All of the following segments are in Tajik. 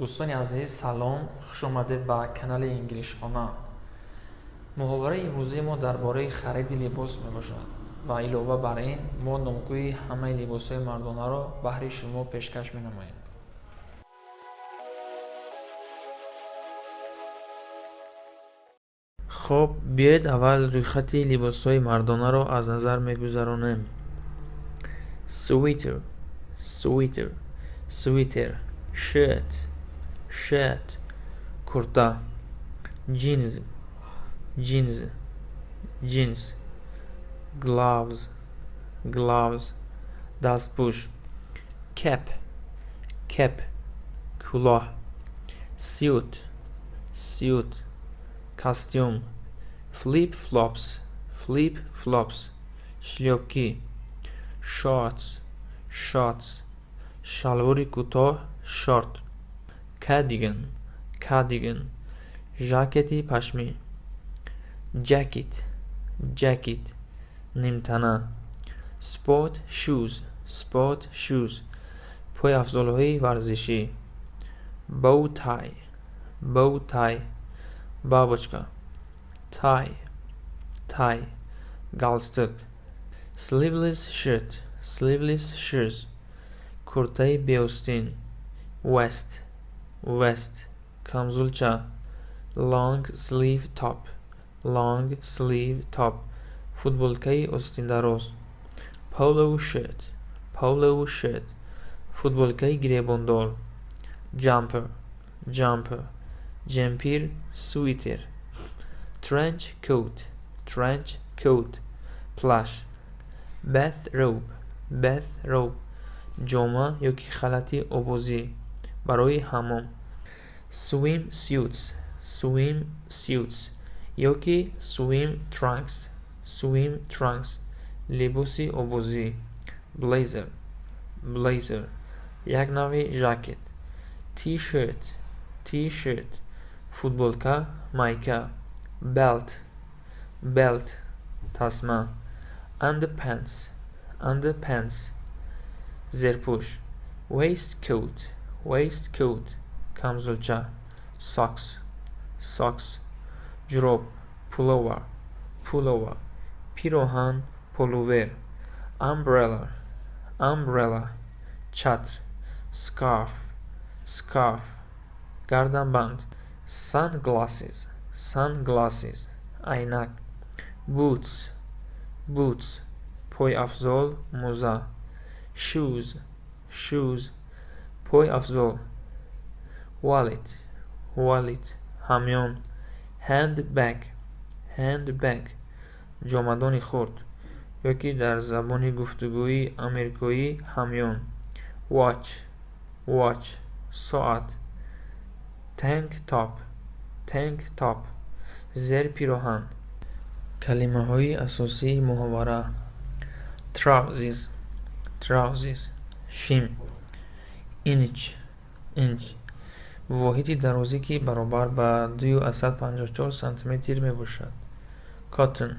Дӯстони азиз, салом, хуш омадед ба канали Инглишхона. Муҳовараи имрӯзаи мо дар бораи хариди либос мебошад ва илова бар ин мо номгӯи ҳамаи либосҳои мардонаро баҳри шумо пешкаш менамоем. Хоб, биёед аввал рӯйхати либосҳои мардонаро аз назар мегузаронем. Sweater, sweater, свитер, shirt, shirt, курта, jeans, jeans, ҷинс, gloves, gloves, дастпӯш, cap, cap, кӯлоҳ, suit, suit, костюм, flip flops, flip flops, шлёпки, shorts, shorts, шалвори кӯтоҳ, шорт, cardigan, cardigan, жакети пашмӣ, jacket, jacket, нимтана, sport shoes, sport shoes, пойафзолҳои варзишӣ, bow tie, bow tie, бабочка, tie, tie, галстук, sleeveless shirt, sleeveless shirt, куртаи беостин, vest, vest, камзулча, long sleeve top, long sleeve top, футболкаи остиндароз, polo shirt, polo shirt, футболкаи гиребондор, jumper, jumper, ҷемпир, свитер, trench coat, trench coat, плащ, bathrobe, bathrobe, ҷома ёки халати обозӣ барои ҳаммом, swim suits, swim suits ёки swim trunks, swim trunks, либоси обозӣ, blazer, blazer, як навъи жакет, T-shirt, T-shirt, футболка, майка, belt, belt, тасма, underpants, underpants, зерпӯш, waistcoat, waistcoat, камзулча, socks, socks, ҷуроб, pullover, pullover, пироҳан, полувер, umbrella, umbrella, чатр, scarf, scarf, гарданбанд, sunglasses, sunglasses, айнак, boots, boots, пойафзол, мӯза, shoes, shoes, пойафзол, wallet, wallet, ҳамён, handbag, handbag, ҷомадони хурд ёки дар забони гуфтугӯи амрикоӣ ҳамён, watch, watch, соат, tank top, tank top, зерпироҳан. Калимаҳои асосии муҳовара: trousers, trousers, шим, inch, inch, воҳиди дарозӣ, ки баробар ба 2,54 сантиметр мебошад, cotton,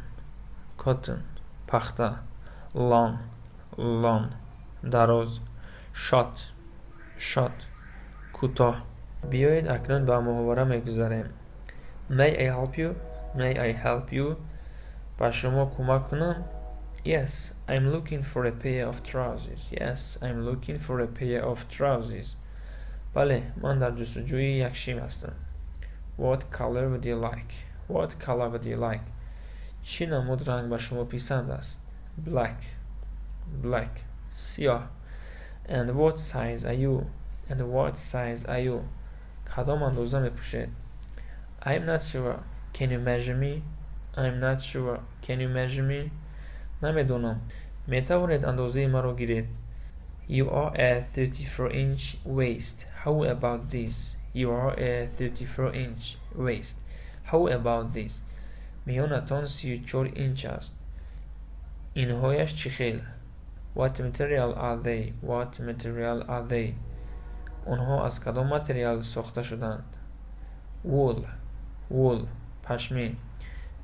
cotton, пахта, long, long, дароз, short, short, кӯтоҳ. Биёед, акнун ба муҳовара мегузарем. May I help you? May I help you? Ба шумо кӯмак кунам? Yes, I'm looking for a pair of trousers. Yes, I'm looking for a pair of trousers. Бале, ман дар ҷустуҷӯи як шим ҳастам. What color would you like? What color would you like? Чӣ намуд ранг ба шумо писанд аст? Black, black, сиёҳ. And what size are you? And what size are you? Кадом андоза мепӯшед? I'm not sure. Can you measure me? I'm not sure. Can you measure me? Намедонам, метавонед андозаи маро гиред? You are a 34-inch waist. How about this? You are a 34-inch waist. How about this? Миёнатон 34 инч аст. Инҳояш чӣ хел? What material are they? What material are they? Онҳо аз кадом материал сохта шудаанд? Wool, wool, пашмӣ.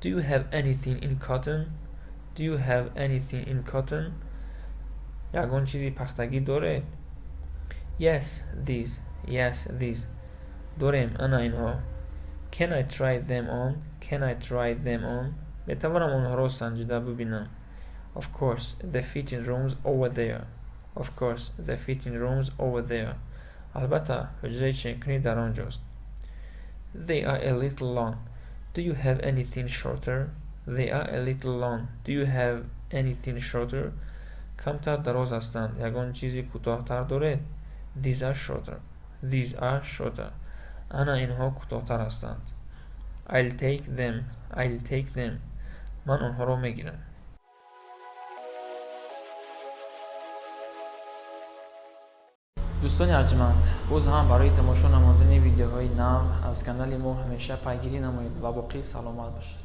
Do you have anything in cotton? Do you have anything in cotton? Ягон чизи пахтагӣ доред? Yes, these. Yes, these. Дорем, ана инҳо. Can I try them on? Can I try them on? Метавонам онҳоро санҷида бибинам? Of course, the fitting room's over there. Of course, the fitting room's over there. Албатта, ҳуҷраи ченкунӣ дар он ҷост. They are a little long. Do you have anything shorter? They are a little long. Do you have anything shorter? Камтар дароз ҳастанд. Ягон чизи кӯтоҳтар доред? These are shorter. These are shorter. Ана инҳо кӯтоҳтар ҳастанд. I'll take them. I'll take them. Ман онҳоро мегирам. Дӯстони арҷманд, боз ҳам барои тамошо намудани видеоҳои нав аз канали мо ҳамеша пайгирӣ намоед ва боқӣ саломат бошед.